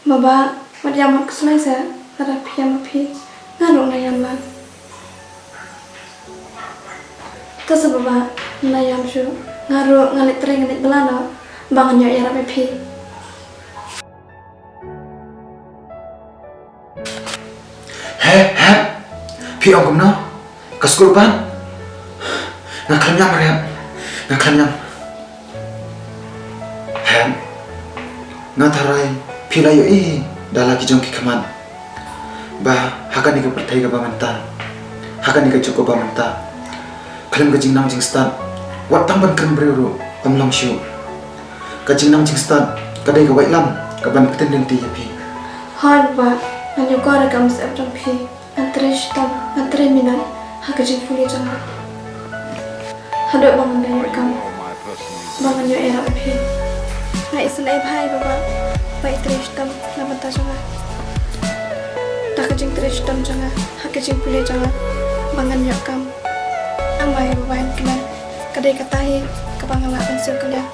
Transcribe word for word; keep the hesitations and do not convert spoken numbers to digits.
Baba, wat ïam, wat khuslai seh, lada phi ïam ma phi, nga ruh nga ïam lang. To seh baba, ym ïam shuh, nga ruh nga leit trei nga leit bylla noh, ba ngan ïoh ïarap ïa phi. He, he. Phi ong kumno? Ka skul ban? Nga khlem ïam re. Nga khlem ïam. He. Nga tharai phi la ïohi da la ki jong ki khmat ba ha kane ka pyrthei kaba mynta, ha kane ka juk kaba mynta, khlem ka jingnang jingstad, wat tang ban kren briew ruh ym long shuh. Ka jingnang jingstad ka dei ka waitlam kaban pynlong lynti ïa phi. Hooid baba, ngan ïakor ïa ka mynsiem jong phi. Ngan trei shitom, ngan trei minot ha ka jingpule jong nga, haduh ba ngan da ïoh kam, ba ngan ïoh ïarap ïa phi. Nga isynei bha ïa baba ba i trei shitom na bynta jong nga. Da ka jingtrei shitom jong nga ha ka jingpule jong nga, ba ngan ïoh kam. Ai baba, ngan kmen. Ka dei kata hi kaba nga lah ban siew kylliang.